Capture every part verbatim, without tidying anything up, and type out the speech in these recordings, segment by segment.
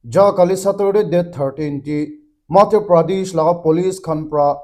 Ja kali Saturday date thirteen ti Madhya Pradesh laga police khan pra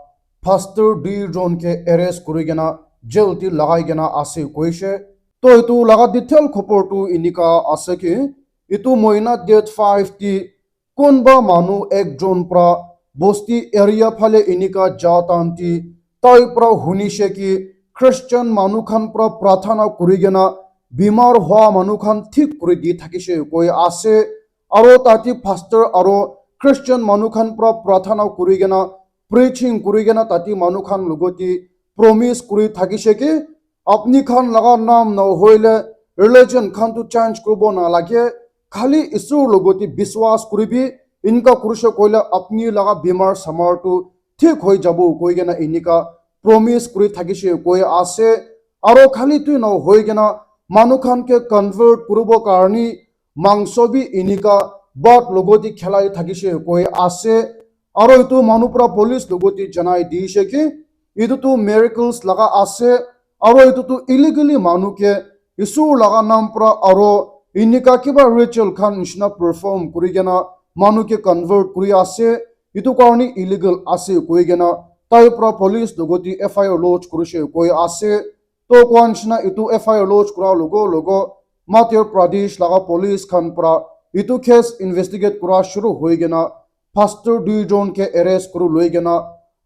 pastor dui jon ke arrest kuri kena jail ti lagai kena ase koishe. To etu laga detail khobor tu enika ase ki, etu mohina date five ti kunba manu ekjon pra bosti area phale enika ja tan ti tai pra hunishe ki Christian manu khan pra prathana kuri kena bimar hua manu khan thik kuri di thakishe koi ase. Aro tati pastor aro Christian manu khan pra prathana kuri kena, preaching kuri kena tati manu khan logoti promise kuri thakishe ki apni khan laga naam na hoile religion khan tu change kuribo na lage, khali Isur logoti biswas kuribi, inka kurishe koile apni laga bimar samar tu thik hoi jabo koi kena enika promise kuri thakishe koi ase. Aro khali tu na hoi kena manu khan ke convert kuribo karni mangso bi enika bat logoti khelai thakishe koi ase. Aro etu manu pra police logoti janai dishe ki etu tu miracles laga ase. Aro etu tu illegally manu ke Isur laga naam pra aro enika kiba ritual khan nishina perform kuri kena manu ke convert kuri ase. Etu karni illegal ase koi kena tai pra police logoti F I R lodge kurishe koi ase. To koa nishina etu F I R lodge kura logo logo Madhya Pradesh laga police khan pra etu case investigate kura shuru hoi kena pastor dui jon ke arrest kuri loi kena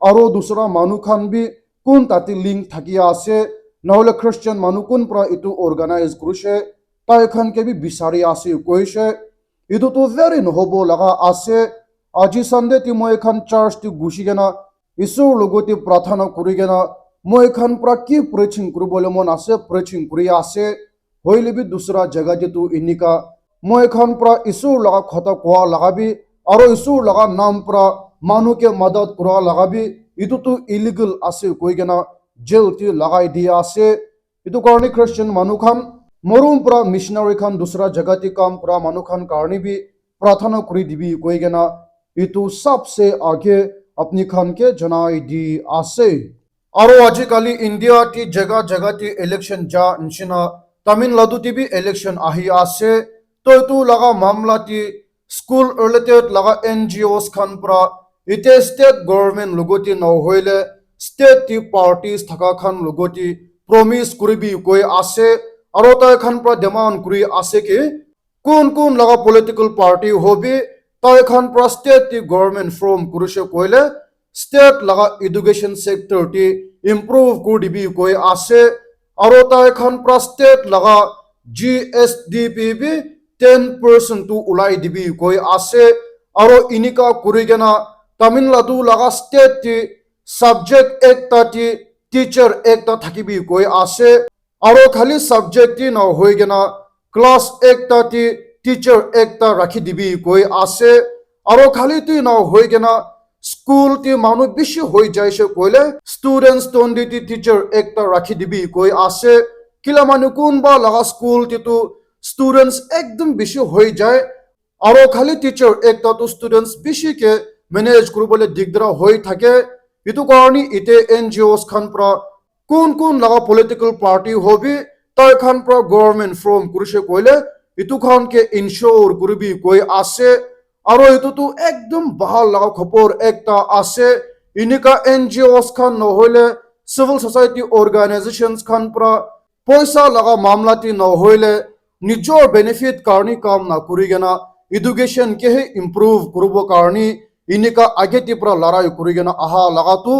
aro dusra manu khan bi kun tati link thaki ase, nahole Christian manu kun pra etu organize kurishe, tai khan ke bi bisari ase koishe. Etu tu very nohobo laga ase. Aji Sunday ti moi khan church ti gushi kena Isur logoti prathana kuri kena moi khan pra ki preaching kuribole mon ase, preaching kuri ase. Hoile bi dusra jaga te tu enika moi khan pra Isur laga khota koa laga bi aro Isur laga naam pra manu ke madad kura laga bi etu tu illegal ase koi kena jail te lagai dia ase. Etu karni Christian manu khan morom pra missionary khan dusra jaga te kam kura manu khan karni bi prathana kuri dibi koi kena etu sabse aage apni khan ke janai di ase. Aro ajikali India ti jaga jaga ti election ja nishina Tamil Nadu ti bi election ahi ase. To etu laga mamla ti school related laga N G Os khan pra ite state government logoti na hoile state ti parties thaka khan logoti promise kuribi koi ase. Aro tai khan pra demand kuri ase ki kun kun laga political party hobi tai khan pra state ti government form kurishe koile state laga education sector ti improve kuri dibi koi ase. Aro tai khan pra state laga G S D P bi ten percent tu ulai dibi koi ase. Aro enika kuri kena Tamil Nadu laga state ti subject ekta ti teacher ekta thakibi koi ase. Aro khali subject ti na hoi kena class ekta ti teacher ekta rakhi dibi koi ase. Aro khali ti na hoi kena school ti manu bishi hoi jaishe koile students twenty ti teacher ekta rakhi dibi koi ase. Kila manu kunba laga school ti tu students ekdum bishi hoi jai. Aro khali teacher ekta tu students bishi ke manage kuribole digdara hoi thake. Etu karni ite N G Os khan pra kun kun laga political party hobi tai khan pra government form kurishe koile etu khan ke ensure kuribi koi ase. Aro etu tu ekdum bahal laga khobor ekta ase. Enika N G Os khan na hoile civil society organizations khan pra poisa laga mamla ti na hoile nijor benefit karni kam na kuri kena education ke he improve kuribo karni enika age ti pra larai kuri kena aha laga tu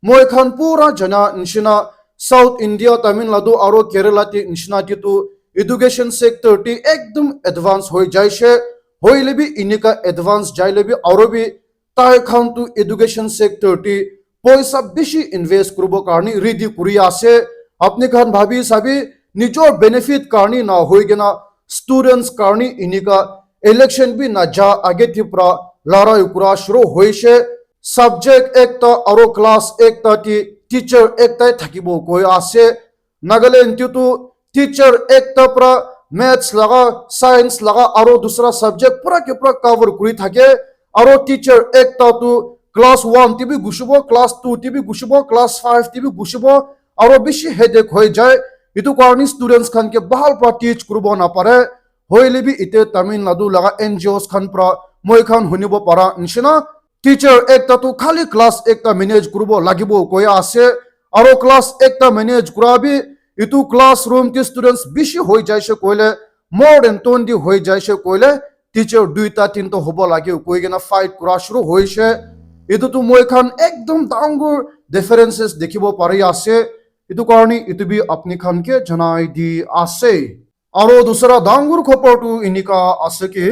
moi khan pura jana nishina South India, Tamil Nadu aro Kerala ti nishina ti tu education sector ti ekdum advance hoi jaishe. Hoile bi enika advance jaile bi aro bi tai khan tu education sector ti poisa bishi invest kuribo karni ready kuri ase. Apni khan bhabi sabi nijor benefit karni na hoi kena students karni enika election bi na ja age ti pra larai kura shuru hoishe. Subject ekta aro class ekta ti teacher ekta thakibo koi ase. Nagaland ti tu teacher ekta pra maths laga, science laga aro dusra subject pura ke pura cover kuri thake. Aro teacher ekta tu class one ti bi gushibo, class two ti bi gushibo, class five ti bi gushibo. Aro bishi headache hoi jai. Etu karni students khan ke bahal pra teach kuribo na pare. Hoile bi ite Tamil Nadu laga N G Os khan pra moi khan hunibo para nishina, teacher ekta tu khali class ekta manage kuribo lagibo koi ase, aro class ekta manage kura bi itu classroom te students bishi hoi jaise koile, more than twenty hoi jaise koile, teacher duita tinta hobo lage koi kena fight kura shuru hoise. Itu tu moi khan ekdom dangor differences dikhibo pari ase. Itu karni itu bi apni khan ke janai di ase. Aro dusra dangor khobor tu enika ase ki,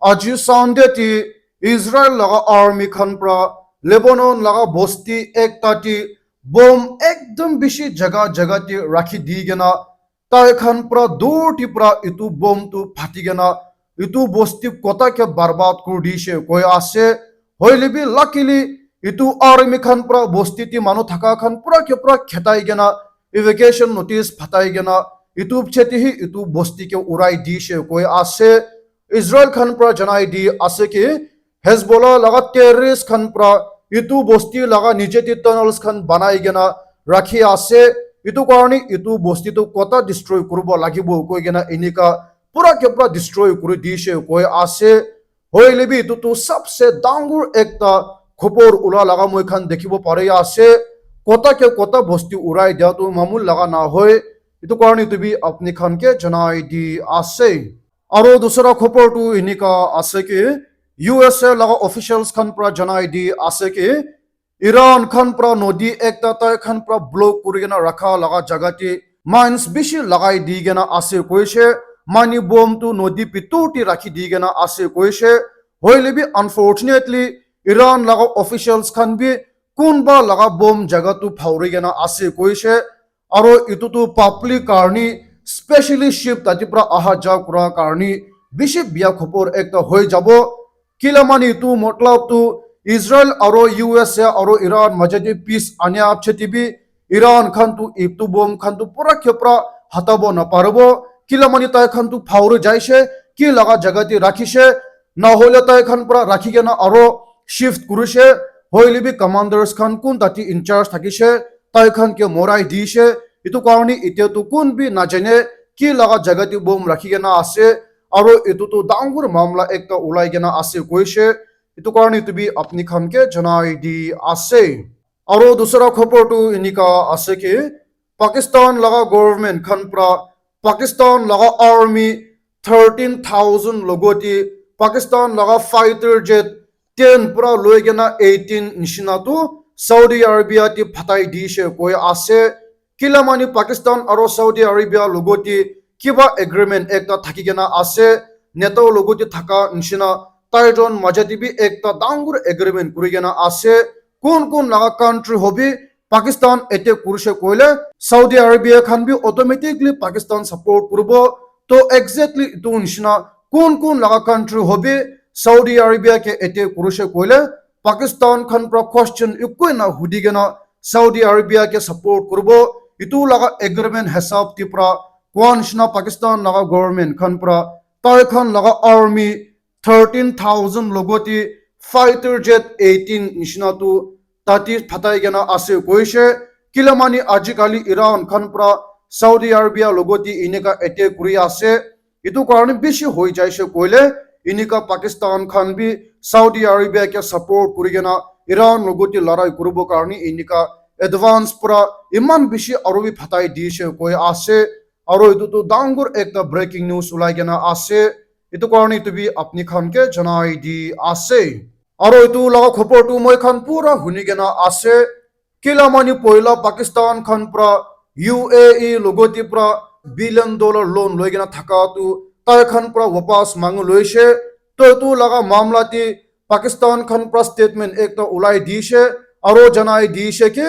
aji Sunday ti Israel laga army khan pra Lebanon laga bosti ekta ti bomb ekdom bishi jaga jaga ti rakhi di kena, tai khan pra dur ti pra itu bomb tu phati kena itu bosti kota ke barbad kuri dishe koi ase. Hoile bi luckily itu army khan pra bosti ti manu thaka khan pura ke pura khetai kena evacuation notice phatai kena itu piche te hi itu bosti ke urai dishe koi ase. Israel khan pra janai di ase ki Hezbollah laga terrorist khan pra itu bosti laga niche te tunnels khan banai kena rakhi ase. Itu karni itu bosti tu kota destroy kuribo lagibo koi kena enika pura ke pura destroy kuri dishe koi ase. Hoile bi itu tu sabse dangor ekta khobor ula laga moi khan dikhibo pari ase. Kota ke kota bosti urai dia tu mamul laga na hoi. Itu karni itu bi apni khan ke janai di ase. Aro dusra khobor tu enika ase ki U S A laga officials khan pra janai di ase ki Iran khan pra nodi ekta tai khan pra block kuri kena rakha laga jaga te mines bishi lagai di kena ase koishe, mani bomb tu nodi pitor te rakhi di kena ase koishe. Hoile bi unfortunately Iran laga officials khan bi kunba laga bomb jaga tu phauri kena ase koishe. Aro itu tu public karni specially ship tati pra aha ja kura karni bishi biya khobor ekta hoi jabo. Kila mani tu matlab tu Israel aro U S A aro Iran maja te peace ania apche te bi Iran khan tu itu bomb khan tu pura ke pura hatabo na paribo. Kila mani tai khan tu phauri jaishe, ki laga jaga te rakhishe, na hole tai khan pura rakhi kena aro shift kurishe. Hoile bi commanders khan kun tati in charge thakishe, tai khan ke morai dishe. Itu karni ite tu kun bi na jane ki laga jaga te bomb rakhi kena ase. Aro itu tu dangor mamla ekta ulai kena ase koishe. Itu karni itu bi apni khan ke janai di ase. Aro dusra khobor tu enika ase ki Pakistan laga government khan pra Pakistan laga army thirteen thousand logoti Pakistan laga fighter jet ten pra loi kena eighteen nishina tu Saudi Arabia ti phatai dishe koi ase. Kila mani Pakistan aro Saudi Arabia logoti kiba agreement ekta thaki kena ase. NATO logoti thaka nishina tai jon maja te bi ekta dangor agreement kuri kena ase. Kun kun laga country hobi Pakistan attack kurishe koile Saudi Arabia khan bi automatically Pakistan support kuribo. To exactly itu nishina kun kun laga country hobi Saudi Arabia ke attack kurishe koile Pakistan khan pra question ikoi na hudi kena Saudi Arabia ke support kuribo. Itu laga agreement hisab ti pra kwan shina Pakistan laga government khan pra tai khan laga army thirteen thousand logoti fighter jet eighteen nishina tu tati phatai kena ase koishe. Kila mani ajikali Iran khan pra Saudi Arabia logoti enika attack kuri ase. Itu karni bishi hoi jaishe koile enika Pakistan khan bi Saudi Arabia ke support kuri kena Iran logoti larai kuribo karni enika advance pra iman bishi aro bi phatai dishe koi ase. Aro itu tu dangor ekta breaking news ulai kena ase. Itu karni itu bi apni khan ke janai di ase. Aro itu laga khobor tu moi khan pura huni kena ase. Kila mani poila Pakistan khan pra U A E logoti pra billion dollar loan loi kena thaka tu tai khan pra wapas mangu loishe. To itu laga mamla ti Pakistan khan pra statement ekta ulai dishe aro janai dishe ki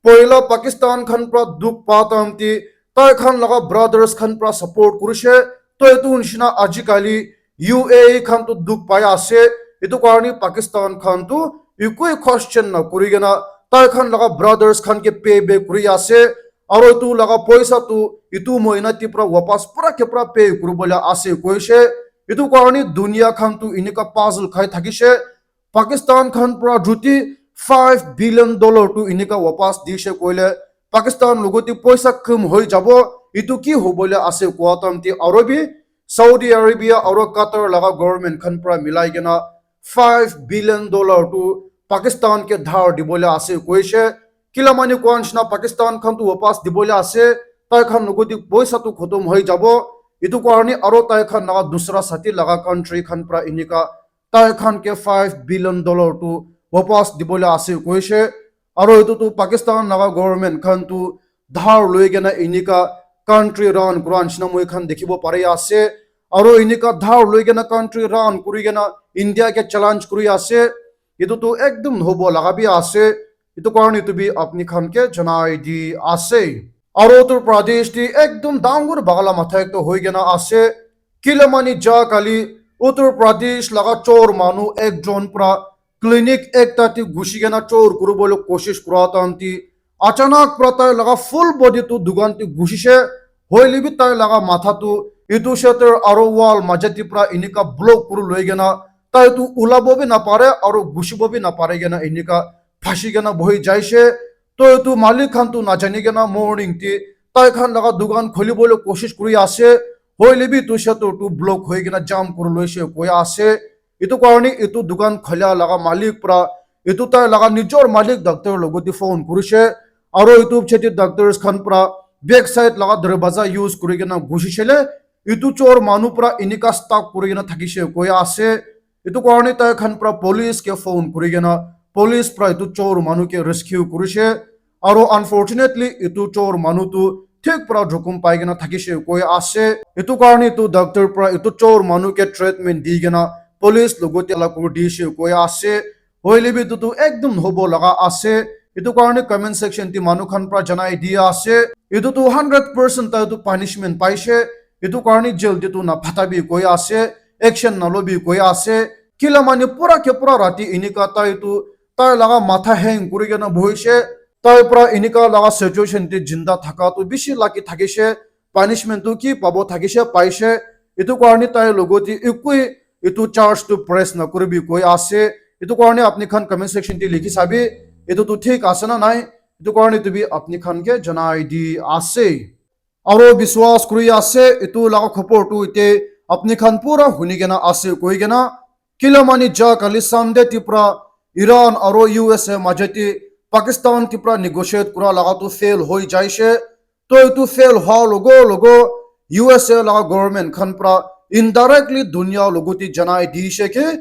poila Pakistan khan pra dukh pa time ti tai khan laga brothers khan pra support kurishe. To itu nishina ajikali U A E khan tu dukh pai ase. Itu karni Pakistan khan tu ikoi question na kuri kena tai khan laga brothers khan ke pay back kuri ase. Aro itu laga poisa tu itu mohina ti pra wapas pura ke pura pay kuribole ase koishe. Itu karni dunia khan tu enika puzzle khai thakishe. Pakistan khan pra juti five billion dollar tu enika wapas dishe koile Pakistan logoti poisa kum hoi jabo. Itu ki hobole ase koa time ti aro bi Saudi Arabia aro Qatar laga government khan pra milai kena five billion dollar tu Pakistan ke dhar dibole ase koishe. Kila mani koa nishina Pakistan khan tu wapas dibole ase, tai khan logoti poisa tu khotom hoi jabo. Etu karne aro tai khan laga dusra sati laga country khan pra enika tai khan ke five billion dollar tu wapas dibole ase koishe. Aro etu tu Pakistan laga government khan tu dhar loi kena enika country run kura nishina moi khan dikhibo pari ase. Aro enika dhar loi kena country run kuri kena India ke challenge kuri ase. Etu tu ekdum hobo laga bi ase. Etu karne etu bi apni khan ke janai di ase. Aro Uttar Pradesh te ekdum dangor bagala matha ekta hoi kena ase. Kila mani ja kali Uttar Pradesh laga chor manu ekjon pra clinic ekta te ghusi kena chor kuribole koshish kura tan te achanak pra tai laga full body tu dukan te ghusishe, hoile bi tai laga matha tu etu shutter aro wall maja te pra enika block kuri loi kena tai tu ulabo bi napare aro ghusibo bi napare kena enika phasi kena bohi jaishe. To etu malik khan tu najani kena morning te tai khan laga dukan khulibole koshish kuri ase, hoile bi etu shutter tu block hoi kena jam kuri loishe koi ase. Etu karne etu dukan khulia laga malik pra etu tai laga nijor malik doctor logoti phone kurishe, aro etu pichete doctors khan pra back side laga darwaza use kuri kena ghusi shele etu chor manu pra enika stuck kuri kena thakishe koi ase. Etu karne tai khan pra police ke phone kuri kena police pra etu chor manu ke rescue kurishe. Aro unfortunately etu chor manu tu thik pra jokhom pai kena thakishe koi ase. Etu karne etu doctor pra etu chor manu ke treatment di kena police logote la kuri dishe koi ase. Hoile bi etu tu ekdum hobo laga ase. Etu karne comment section te manu khan pra janai di ase. Etu tu hundred percent tai tu punishment paishe. Etu karne jail te tu na phata bi koi ase. Action na lobi koi ase. Kila mani pura ke pura rati enika tai tu tai laga matha hang kuri kena bohishe. Tai pra enika laga situation te jinda thaka tu bishi lucky thakishe. Punishment tu ki pabo thakishe paishe. Etu karne tai logoti ekui etu charge tu press na kuribi koi ase. Etu karne apni khan comment section te likhi sabi. Etu tu thik ase na nai? Etu karne tu bi apni khan ke janai di ase. Aro biswas kuri ase, etu laga khobor tu ite apni khan pura huni kena ase koi kena. Kila mani ja kali Sunday te pra Iran aro U S A maje te Pakistan te pra negotiate kura laga tu fail hoi jaishe. To etu fail hoa logo logo U S A laga government khan pra indirectly dunia logote janai dishe ke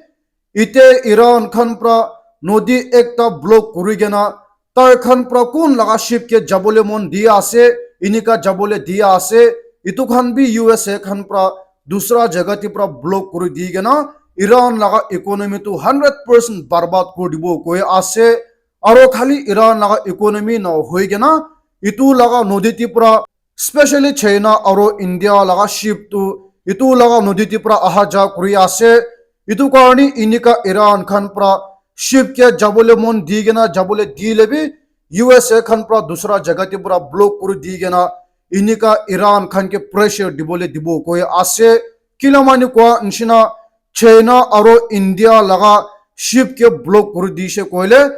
ite Iran khan pra nodi ekta block kuri kena tai khan pra kun laga ship ke jabole mon dia ase, enika jabole dia ase. Etu khan bi U S A khan pra dusra jaga te pra block kuri di kena Iran laga economy tu hundred percent barbad kuri dibo koi ase. Aro khali Iran laga economy na hoi kena etu laga nodi te pra specially China aro India laga ship tu etu laga nodi te pra aha ja kuri ase. Etu karne enika Iran khan pra ship ke jabole mon di kena jabole dile bi U S A khan pra dusra jaga te pra block kuri di kena enika Iran khan ke pressure dibole dibo koi ase. Kila mani koa nishina China aro India laga ship ke block kuri dishe koile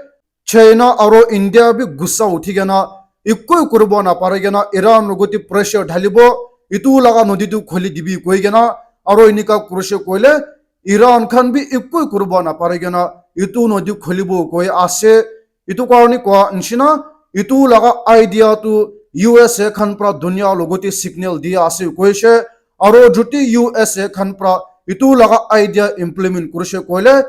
China aro India bi gussa uthi kena ekoi kuribo napare kena Iran logote pressure dhalibo, etu laga nodi tu khuli dibi koi kena, aro enika kurishe koile Iran khan bi ekoi kuribo napare kena etu nodi khulibo koi ase. Etu karne koa nishina etu laga idea tu U S A khan pra dunia logote signal dia ase koishe, aro jodi U S A khan pra etu laga idea implement kurishe koile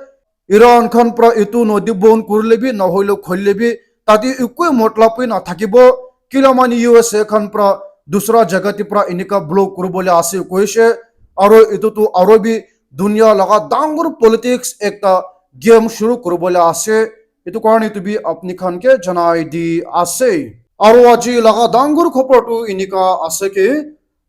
Iran khan pra etu nodi bon kurile bi nahoile khulile bi tate ekoi matlab bi nathakibo. Kila mani U S A khan pra dusra jaga te pra enika block kuribole ase koishe. Aro etu tu aro bi dunia laga dangor politics ekta game shuru kuribole ase. Etu karne etu bi apni khan ke janai di ase. Aro aji laga dangor khobor tu enika ase ki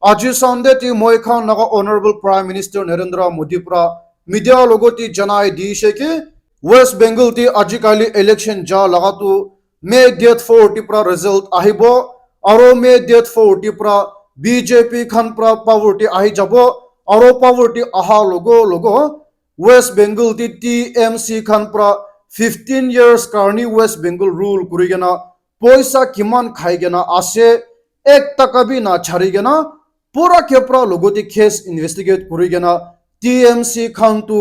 Aji Sunday te moi khan laga Honorable Prime Minister Narendra Modi pra media logote janai dishe ki West Bengal te ajikali election ja laga tu May date four te pra result ahibo, aro May date four te pra B J P khan pra power te ahi jabo, aro power te aha logo logo West Bengal te T M C khan pra fifteen years karni West Bengal rule kuri kena poisa kiman khai kena ase, ek taka bi na chari kena pura ke pura logote case investigate kuri kena T M C khan tu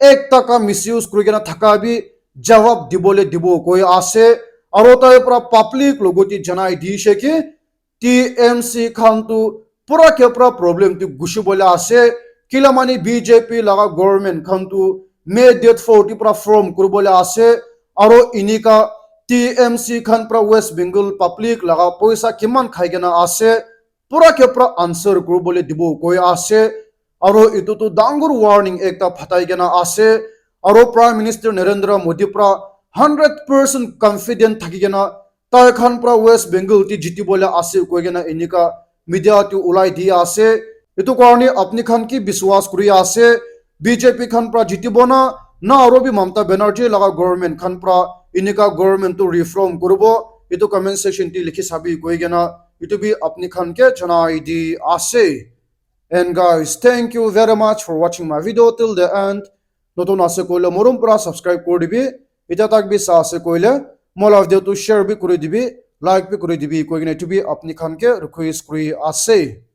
ek taka misuse kuri kena thaka bi jawab dibole dibo koi ase. Aro tai pura public logote janai dishe ki T M C khan tu pura ke pura problem tu gushi bole ase. Kila mani B J P laga government khan tu May date forty pura form kuri bole ase. Aro inika T M C khan pura West Bengal public laga poisa kiman khai kena ase, pura ke pura answer kuri bole dibo koi ase. Aro itu tu dangor warning ekta phatai kena ase. Aro Prime Minister Narendra Modi pura hundred percent confident thaki kena tai khan pura West Bengal ti jiti bole ase koi kena inika media tu ulai di ase. Itu karone apni khan ki biswas kuri ase? B J P khan pura jitibo na, na aro bi Mamata Banerjee laga government khan pura inika government tu reform kuribo? Itu comment section ti likhi sabi koi kena itu bi apni khan ke janai di ase. And guys, thank you very much for watching my video till the end. Notun ase koile morom pura subscribe kuri dibi. Ita tak bi sa ase koile mo la video tu share bi kuri dibi, like bi kuri dibi koi kena itu bi apni khan ke request kuri ase.